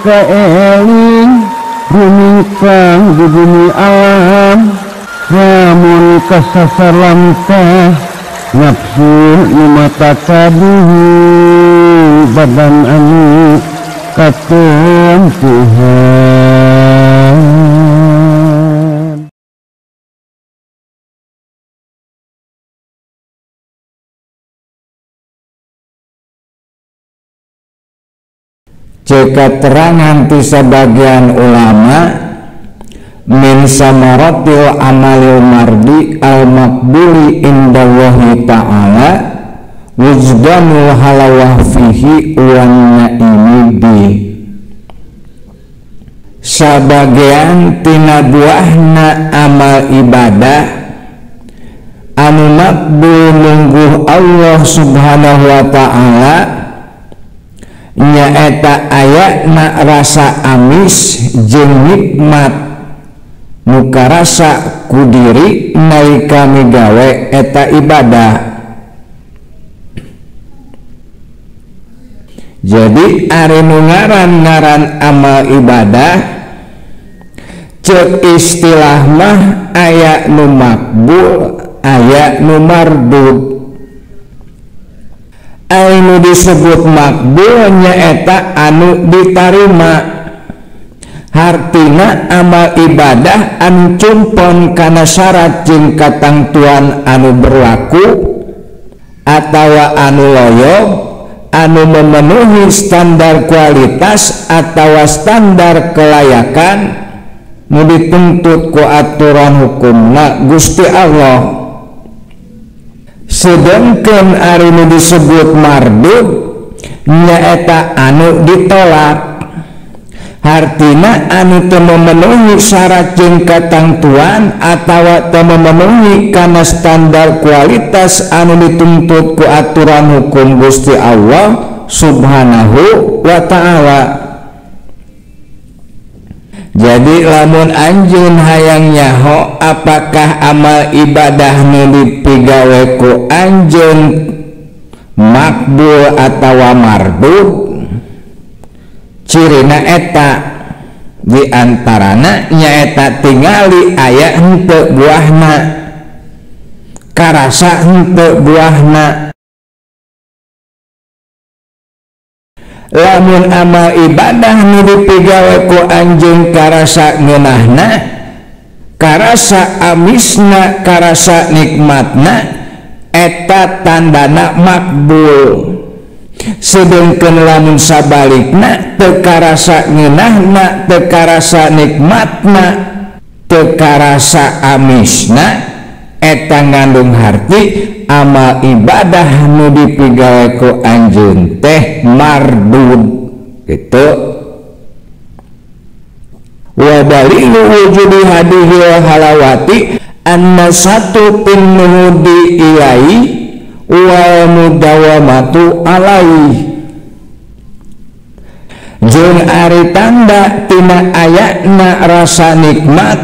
kaeling rumingkang di bumi alam lamun kasasar lamtah nafsu nu mata kaduhu badan anu katempuhan. Keterangan ti sebagian ulama min samaratil amalil mardi al maqbuli indallahi ta'ala wujdanul halawah fihi wan naimi bi. Sabagian tina buahna amal ibadah anu makbul mungguh Allah subhanahu wa ta'ala nyaeta ayatna rasa amis jeung nikmat nu karasa ku diri nalika migawe eta ibadah. Jadi ari nu ngaran-ngaran amal ibadah ceuk istilah mah aya nu makbul aya nu mardud. Anu disebut makbul nyaeta anu ditarima, hartina amal ibadah anu cumpon kana syarat jeung katangtuan anu berlaku atawa anu loyog anu memenuhi standar kualitas atawa standar kelayakan nu dituntut ku aturan hukumna Gusti Allah. Sedangkan ari nu disebut mardud nyaeta anu ditolak, hartina anu teu memenuhi syarat jeung katangtuan atawa teu memenuhi kana standar kualitas anu dituntut ku aturan hukum Gusti Allah subhanahu wa ta'ala. Jadi lamun anjeun hayang nyaho apakah amal ibadah nu dipigawe ku anjeun makbul atawa mardud, cirina eta di antarana nyaeta tingali aya henteu buahna, karasa henteu buahna. Lamun amal ibadah nu dipigawe ku anjeun karasa ngeunahna, karasa amisna, karasa nikmatna, eta tandana makbul. Sedengkeun lamun sabalikna teu karasa ngeunahna, teu karasa nikmatna, teu karasa amisna, eta ngandung harti amal ibadah nu dipigawe ku anjeun teh mardud gitu. Wa dalilu wujudi hadihil halawati anna satu pinnuhudi ilai wal mudawamatu alai. Jeung ari tanda tina ayatna rasa nikmat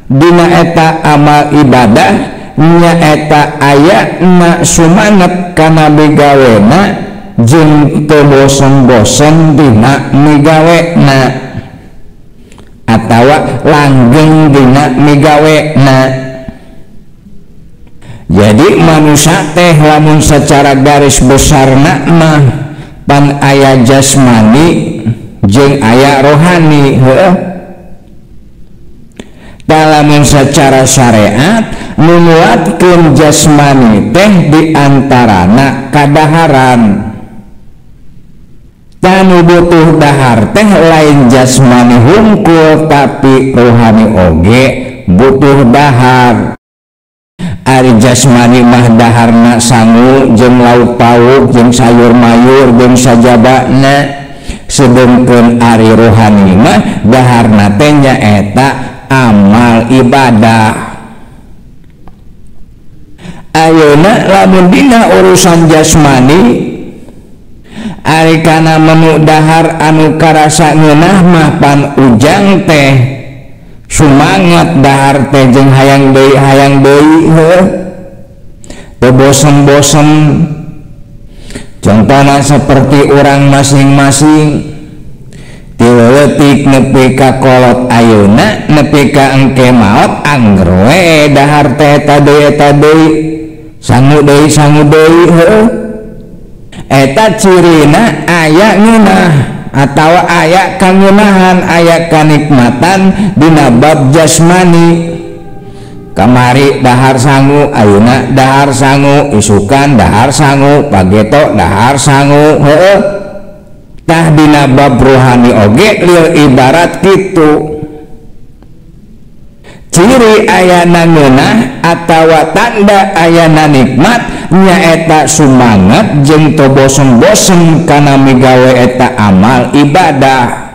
dina eta amal ibadah nyaeta ayatna sumanget kana migawena jeung teu bosen-bosen dina migawena atawa langgeng dina migawena. Jadi manusia teh lamun secara garis besarna mah pan aya jasmani jeung aya rohani heuh. Lamun secara syariat menguatkeun jasmani teh diantarana kadaharan. Tanu butuh dahar teh lain jasmani hungkul tapi rohani oge butuh dahar. Ari jasmani mah daharna sangu jeung lauk pauk jeung sayur mayur jeung sajabana. Sedengkeun ari rohani mah daharna teh nyaeta amal ibadah. Ayeuna lamun dina urusan jasmani ari kana menu dahar anu karasa ngeunah mah pan ujang teh sumanget dahar teh jeung hayang deui heuh teu bosen-bosen. Contohna seperti orang masing-masing Ti leutik nepi ka kolot ayeuna nepi ka engke maot angger we dahar teh eta deui eta deui sangu deui heueuh. Eta cirina aya ngeunah atawa aya kangeunahan aya kanikmatan dina bab jasmani. Kamari dahar sangu ayeuna dahar sangu isukan dahar sangu pageto dahar sangu heueuh. Tah dina bab rohani oge lieur ibarat kitu. Ciri ayana ngeunah atawa tanda ayana nikmat nyaeta sumanget jeung teu bosen-bosen kana migawe eta amal ibadah.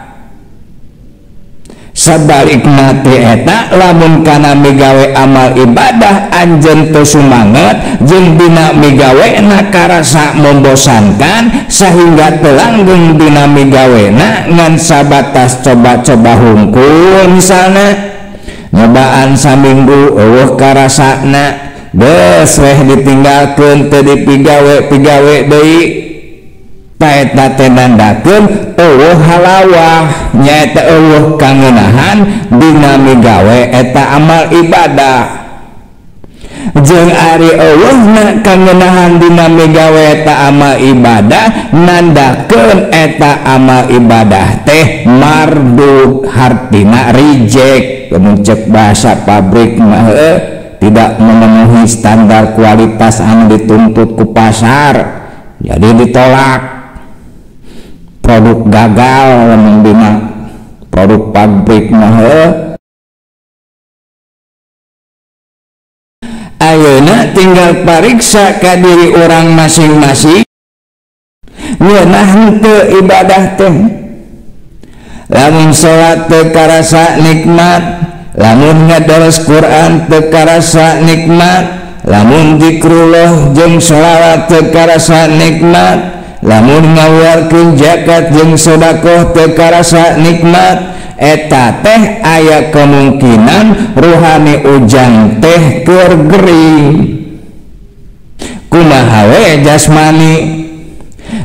Sabalikna teh eta lamun kana migawe amal ibadah anjeun teu sumanget jeung dina migawena karasa membosankan sehingga teu langgeng dina migawena ngan sabatas coba-coba hungkul misalna nyobaan saminggu eueuh karasana geus weh ditinggalkeun teu dipigawe-pigawe deui. Eta teh nandakeun eueuh halawah nyaeta eueuh kangeunahan dina migawe eta amal ibadah. Jeung ari eueuhna kangeunahan dina migawe eta amal ibadah nandakeun eta amal ibadah teh mardud hartina reject. Lamun cek bahasa pabrik mah tidak memenuhi standar kualitas anu dituntut ku pasar jadi ditolak. Produk gagal lamun dina produk pabrik mah. Ayeuna tinggal pariksa ka diri orang masing-masing ngeunah henteu ibadah teh. Lamun salat teu karasa nikmat, lamun ngadaras Quran teu karasa nikmat, lamun zikrullah jeung sholawat teu karasa nikmat, lamun ngaluarkeun zakat jeung sedekah teu karasa nikmat, eta teh aya kemungkinan ruhani ujang teh keur gering. Kumaha we jasmani?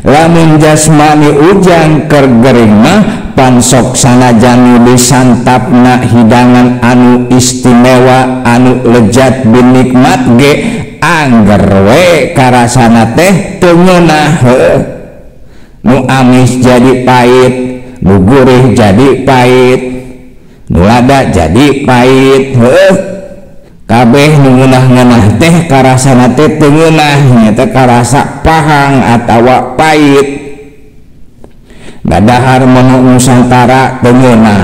Lamun jasmani ujang keur gering mah pansok sanajan disantapna hidangan anu istimewa anu lezat binikmat ge angger we karasana teh teu ngeunah heueuh. Nu amis jadi pahit, nu gurih jadi pahit, nu lada jadi pahit heueuh. Kabeh nu ngeunah-ngeunah teh karasana teh teu ngeunah nyaeta karasa pahang atawa pahit. Ngadahar menu Nusantara teu ngeunah,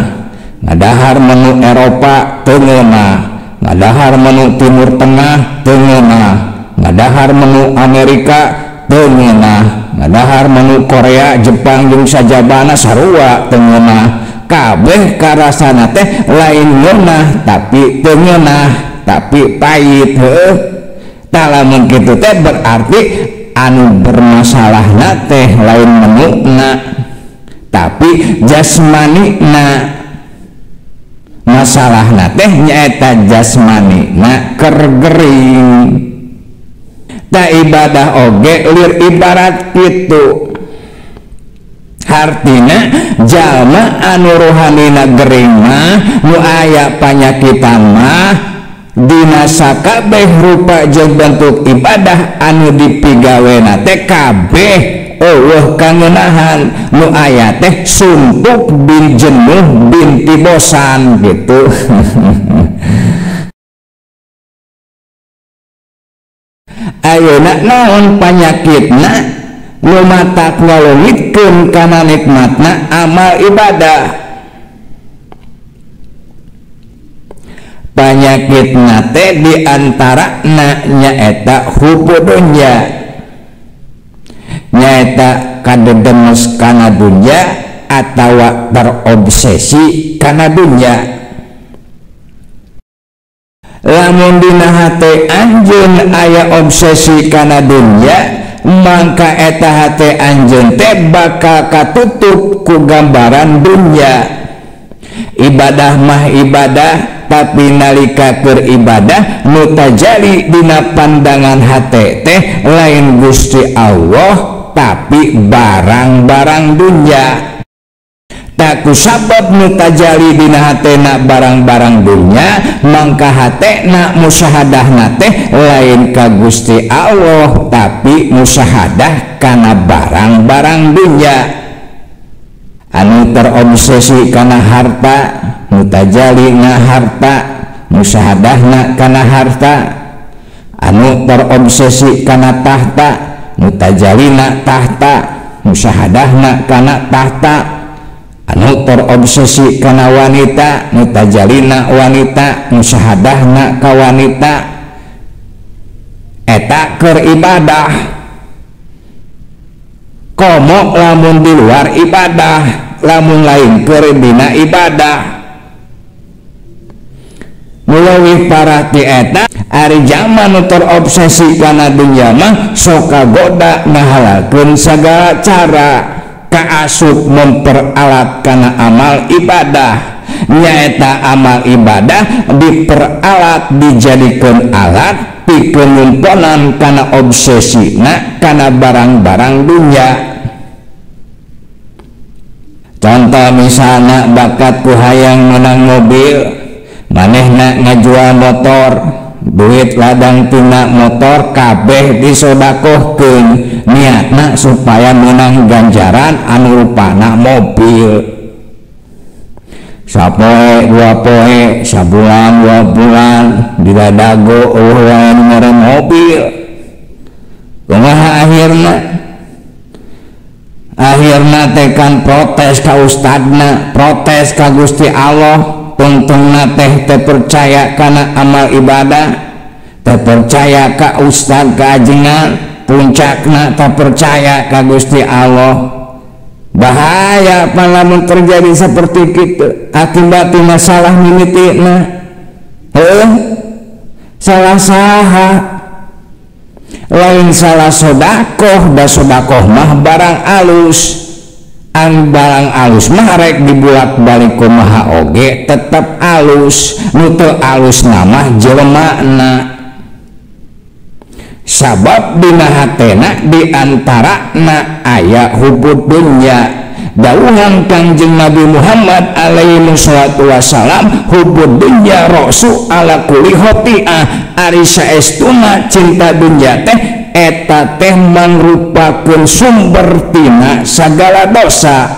ngadahar menu Eropa teu ngeunah, ngadahar menu Timur Tengah teu ngeunah, ngadahar menu Amerika teu ngeunah, ngadahar menu Korea, Jepang jeung sajabana sarua teu ngeunah. Kabeh karasana teh lain ngeunah tapi teu ngeunah tapi pahit heueuh. Tah lamun kitu teh berarti anu bermasalahna teh lain menuna tapi jasmanina. Masalahna teh nyaeta jasmanina keur gering. Ta ibadah oge lir ibarat kitu. Hartina jalma anu rohanina gering mah nu aya panyakitan mah dina sakabeh rupa jeung bentuk ibadah anu dipigawena teh kabeh eueuh kangeunahan, nu aya teh suntuk bin jenuh binti bosan gitu. Ayeuna naon panyakitna nu matak ngaleungitkeun kana nikmatna amal ibadah. Panyakitna teh diantarana nyaeta hubbu dunya, nyaeta kadedemes kana dunya atawa terobsesi kana dunya. Lamun dina hate anjeun aya obsesi kana dunya, mangka eta hate anjeun teh bakal katutup ku gambaran dunya. Ibadah mah ibadah, tapi nalika keur ibadah nu tajali dina pandangan hate teh lain Gusti Allah tapi barang-barang dunya. Tak kusabab nu tajali dina hatena barang-barang dunya mangka hatena musyahadahna teh lain ka Gusti Allah tapi musyahadah kana barang-barang dunya. Anu terobsesi kana harta nu tajali na harta musyahadahna kana harta. Anu terobsesi kana tahta nu tajalina tahta musyahadahna kana tahta. Anu terobsesi kana wanita nu tajalina wanita musyahadahna ka wanita. Eta keur ibadah komo lamun di luar ibadah, lamun lain keur dina ibadah. Muleuwih parah ti eta ari jalma nu terobsesi kana dunya mah sok kagoda ngahalalkeun sagala cara kaasup memperalat kana amal ibadah. Nyaeta amal ibadah diperalat dijadikeun alat pikeun numponan kana obsesina kana barang-barang dunya. Contoh misalna bakat ku hayang menang mobil, manehna ngajual motor, duit ladang tina motor kabeh disodakohkeun, niatna supaya menang ganjaran anu rupana mobil. Sapoe dua poe, sabulan dua bulan didadago eueuh wae nu mere mobil. Kumaha akhirna? Akhirna teh kan protes ka ustadna, protes ka Gusti Allah. Tungtungna teh teu percaya kana amal ibadah, teu percaya ka ustad ka ajengan, puncakna teu percaya ka Gusti Allah. Bahaya lamun terjadi seperti kitu, akibatna salah mimitina. Heuh, salah saha? Lain salah sodakoh, da sodakoh mah barang alus. An barang alus mah rek dibulak-balik kumaha oge tetep alus, nu teu alus mah jelemana. Sabab dina hatena di antarana aya hubud dunya. Dawuhan Kangjeng Nabi Muhammad alaihi salatu wasalam, hubud dunya ra'su ala kulli khoti'ah. Ari saestuna cinta dunya teh eta teh mangrupakeun sumber tina sagala dosa.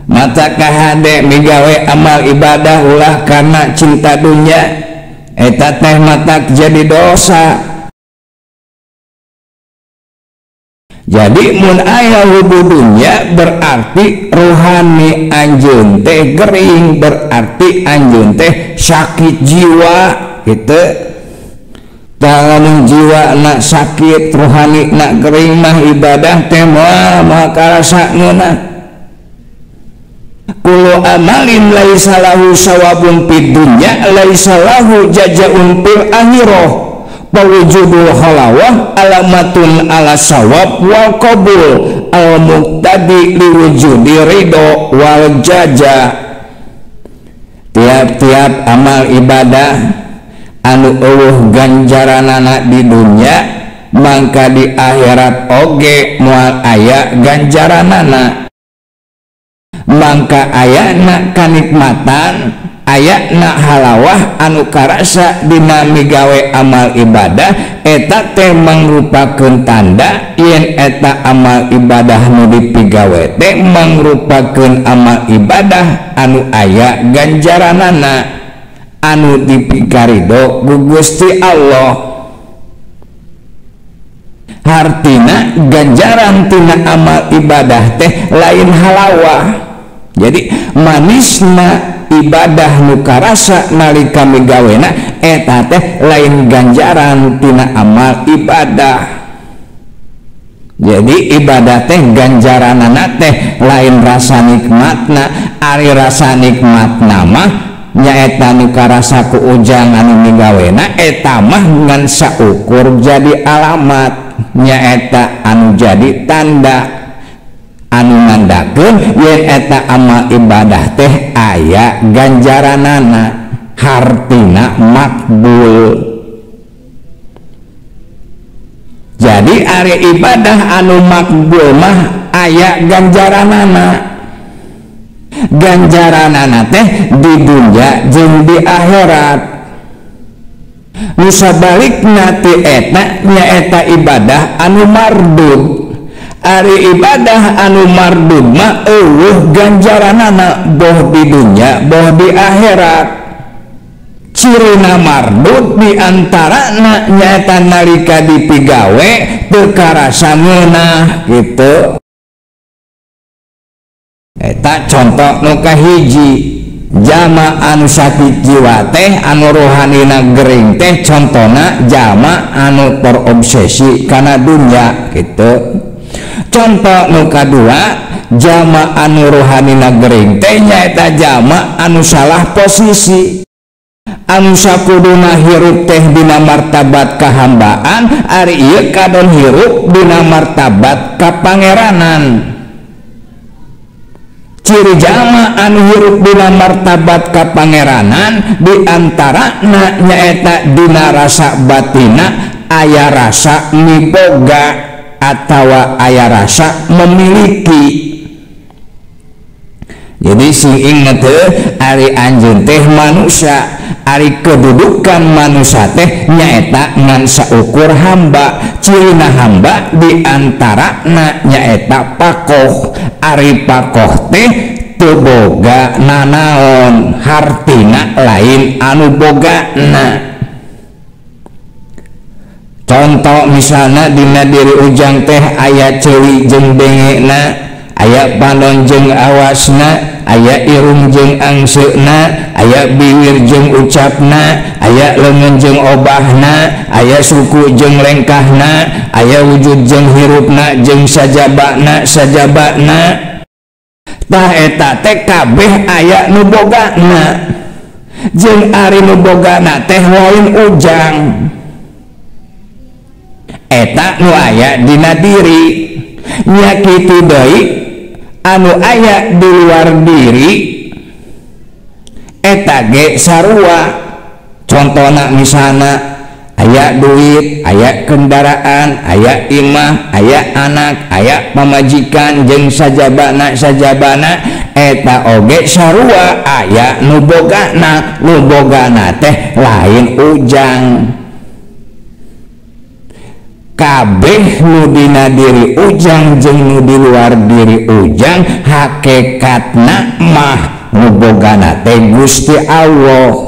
Mata kahade migawe amal ibadah ulah karena cinta dunya, eta teh matak jadi dosa. Jadi mun aya hubud dunya berarti rohani anjeun teh gering, berarti anjeun teh sakit jiwa gitu. Lamun jiwa nak sakit, rohani nak gering mah ibadah teh moal moal karasa ngeunah. Kullu amalin laisa lahu sawabun fid dunya laisa lahu jazaa'un fil akhirah. Pawujudul halawah alamatun ala sawab wal qabul al muqtadi liwujudi ridho wal jaza. Tiap-tiap amal ibadah anu eueuh ganjaranana di dunya mangka di akhirat oge moal aya ganjaranana. Mangka ayana kanikmatan, ayana halawah anu karasa dina migawe amal ibadah, eta teh mangrupakeun tanda yen eta amal ibadah nu dipigawe teh mangrupakeun amal ibadah anu aya ganjaranana, anu dipikarido ku Gusti Allah. Hartina ganjaran tina amal ibadah teh lain halawah. Jadi manisna ibadah nu karasa nalika migawena eta teh lain ganjaran tina amal ibadah. Jadi ibadah teh ganjaranana teh lain rasa nikmatna. Ari rasa nikmatna mah nyaeta nu karasa ku ujang anu migawena eta mah ngan saukur jadi alamat, nyaeta anu jadi tanda anu nandakeun yen eta amal ibadah teh aya ganjaranana, hartina makbul. Jadi ari ibadah anu makbul mah aya ganjaranana. Ganjaranana teh di dunya jeung di akhirat. Nu sabalikna ti eta nyaeta ibadah anu mardud. Ari ibadah anu mardud mah eueuh ganjaranana boh di dunya boh di akhirat. Cirina mardud di antarana nyaeta nalika dipigawe teu karasa ngeunah gitu. Eta contoh nu kahiji jama anu sakit jiwa teh anu rohanina gering teh contona jama anu terobsesi kana dunya gitu. Contoh nu kadua jama anu rohanina gering teh nyaeta jama anu salah posisi. Anu sakuduna hirup teh dina martabat kahambaan, ari ieu kadon hirup dina martabat kapangeranan. Ciri jama anu hirup dina martabat kapangeranan di antarana nyaeta dina rasa batina aya rasa miboga atawa aya rasa memiliki. Jadi sing inget ari anjeun teh manusia, ari kedudukan manusia teh nyaeta ngan saukur hamba. Cirina hamba di antarana nyaeta pakoh. Ari pakoh teh teu boga nanaon, hartina lain anu bogana. Contoh misalna dina diri ujang teh aya ceuli jeung bengekna, aya panon jeung awasna, aya irung jeung angseuna, aya bibir jeung ucapna, aya leungeun jeung obahna, aya suku jeung lengkahna, aya wujud jeung hirupna jeung sajabana sajabana. Tah eta teh kabeh aya nu bogana. Jeung ari nu bogana teh lain ujang. Eta nu aya dina diri. Nya kitu deui anu aya di luar diri eta ge sarua. Contona misalna aya duit, aya kendaraan, aya imah, aya anak, aya pamajikan jeung sajabana sajabana, eta oge sarua aya nu bogana. Nu bogana teh lain ujang. Kabeh nu dina diri ujang jeung nu di luar diri ujang hakikatna mah nu bogana teh Gusti Allah.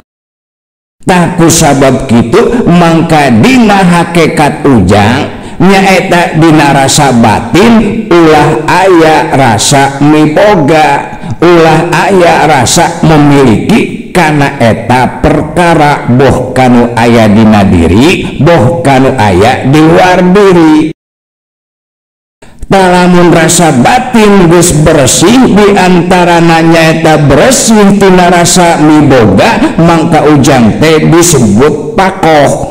Tah ku sabab kitu mangka dina hakikat ujang nyaeta dina rasa batin ulah aya rasa miboga, ulah aya rasa memiliki kana eta perkara boh kanu aya dina diri boh kanu aya di luar diri. Lamun rasa batin geus bersih di antarana nyaeta bersih tina rasa miboga mangka ujang teh disebut pakoh.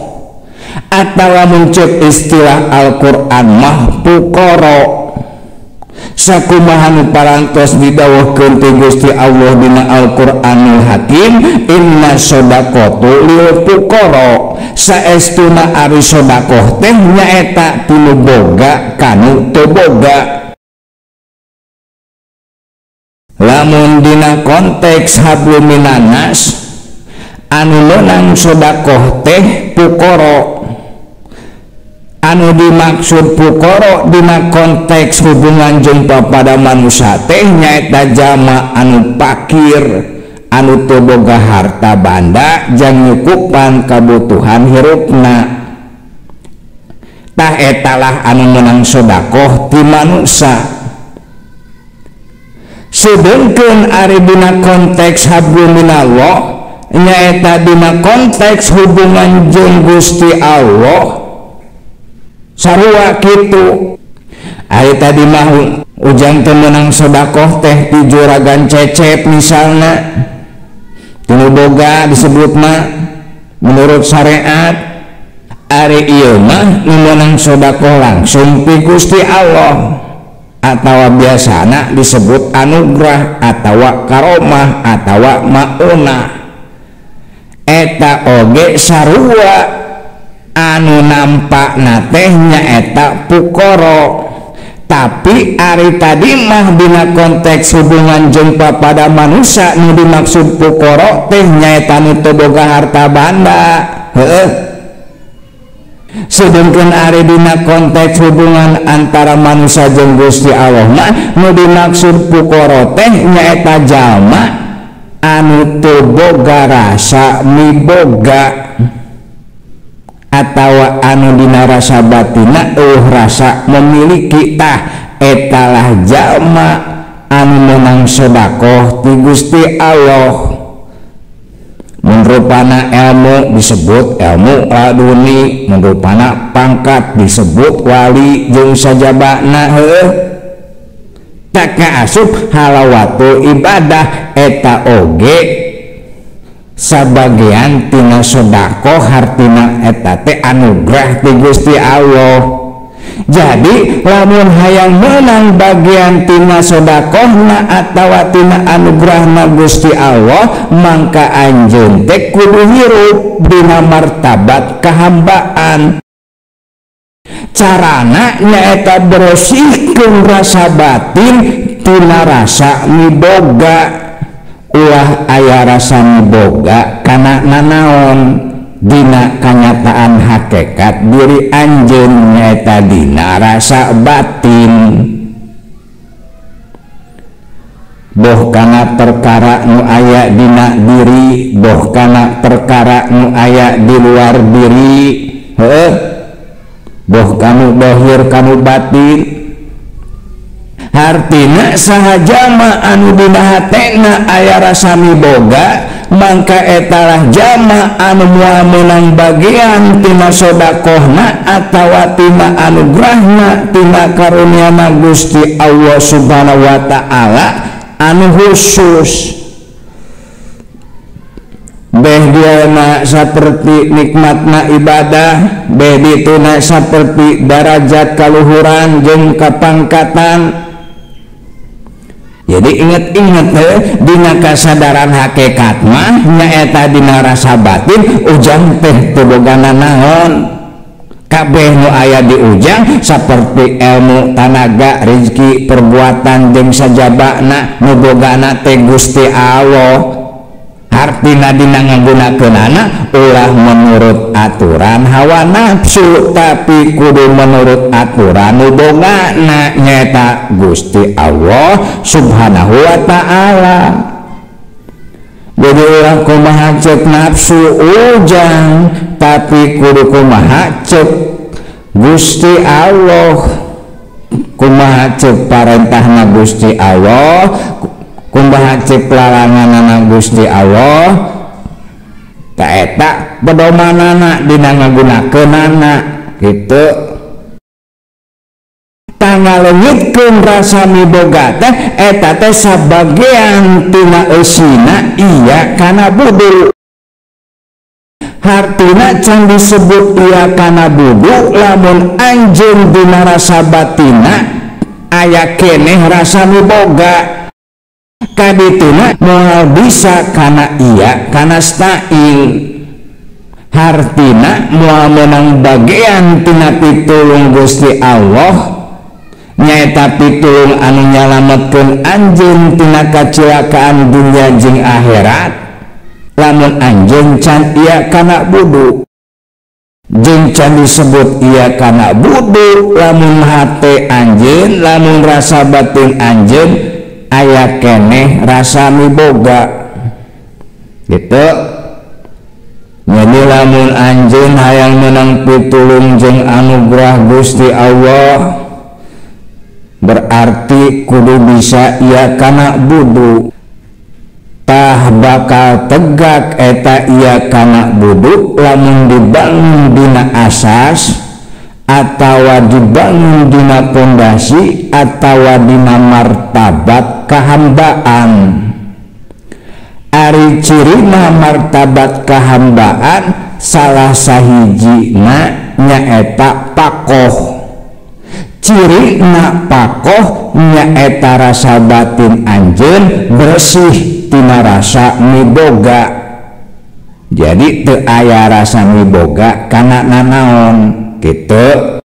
Atawa muncul istilah Al-Qur'an mah pukoro. Sakumaha nu parantos didawuhkeun ti Gusti Allah dina Al-Qur'anul Hakim, inna shadaqatu lil fuqara. Saestuna ari sedekah teh nyaeta tinu boga kanu teu boga. Lamun dina konteks hablum minannas anu meunang sedekah teh fuqara. Anu dimaksud pukoro dina konteks hubungan jeung pada manusia teh nyaeta jama anu pakir anu teu boga harta banda jang nyukupan kabutuhan hirupna. Tah etalah anu meunang sedekah ti manusia. Sedengkeun ari dina konteks hablum minallah nyaeta dina konteks hubungan jeung Gusti Allah sarua kitu. Ari tadi mah ujang teu meunang sedekah teh ti juragan cecep misalna, teu boga disebut mah menurut syariat. Ari ieu mah nu meunang sedekah langsung ti Gusti Allah atawa biasana disebut anugerah atawa karomah atawa maunah. Eta oge sarua anu nampakna teh nyaeta pukoro. Tapi ari tadi mah dina konteks hubungan jeung pada manusia nu dimaksud pukoro teh nyaeta nu teu boga harta banda. Heueuh. Sedangkan ari dina konteks hubungan antara manusia jeung Gusti Allah mah nu dimaksud pukoro teh nyaeta jalma anu teu boga rasa miboga atawa anu dina rasa batina eueuh rasa memiliki. Tah etalah jalma anu meunang sedekah ti Gusti Allah. Mun rupana ilmu disebut ilmu laduni, mun rupana pangkat disebut wali jeung sajabana. Heueuh, tak kaasup halawatul ibadah eta oge sabagian tina sedekah, hartina eta teh anugerah ti Gusti Allah. Jadi lamun hayang menang bagian tina sedekahna atawa tina anugerahna Gusti Allah, mangka anjeun teh kudu hirup dina martabat kahambaan. Carana nyaeta bersihkeun rasa batin tina rasa miboga. Ulah aya rasa miboga kana nanaon dina kanyataan hakikat diri anjeun nyaeta dina rasa batin. Boh kana perkara nu aya dina diri, boh kana perkara nu aya di luar diri, heueuh, boh kanu dohir kanu batin. Hartina saha jalma anu dina hatena aya rasa miboga, mangka etalah jalma anu moal meunang bagian tina sedekahna atawa tina anugerahna tina karuniana Gusti Allah Subhanahu wa taala anu khusus. Beh diana saperti nikmatna ibadah, beh dituna saperti darajat kaluhuran jeung kapangkatan. Jadi inget-inget dina kasadaran hakikat mah nyaeta dina rasa batin ujang teh teu boga nanaon. Kabeh nu aya di ujang saperti ilmu, tanaga, rezeki, perbuatan jeung sajabana nu bogana teh Gusti Allah. Hartina dina ngagunakeunana ulah menurut aturan hawa nafsu, tapi kudu menurut aturan nu bogana nyaeta Gusti Allah Subhanahu wa taala. Jadi ulah kumaha ceuk nafsu ujang, tapi kudu kumaha ceuk Gusti Allah, kumaha ceuk parentahna Gusti Allah, kumaha ceuk laranganana Gusti Allah. Ta eta pedomanana dina ngagunakeunana kitu. Tangaleungitkeun rasa miboga teh eta teh sabagian tina eusina iya kana budu. Hartina can disebut iya kana budu lamun anjeun dina rasa batina aya keneh rasa miboga. Kadituna moal bisa kana iya kana stain. Hartina moal menang bagian tina pitulung Gusti Allah, nyaeta pitulung anu nyalametkeun anjeun tina kacilakaan dunya jeung akhirat lamun anjeun can iya kana budu. Jeung can disebut iya kana budu lamun hate anjeun, lamun rasa batin anjeun aya keneh rasa miboga gitu. Jadi lamun anjeun hayang menang pitulung jeung anugerah Gusti Allah, berarti kudu bisa iya kana budu. Tah bakal tegak eta iya kana budu lamun dibangun dina asas atawa dibangun dina pondasi atawa dina martabat kahambaan. Ari cirina martabat kahambaan salah sahijina nyaeta pakoh. Cirina pakoh nyaeta rasa batin anjeun bersih tina rasa miboga. Jadi teu aya rasa miboga kana nanaon kitu.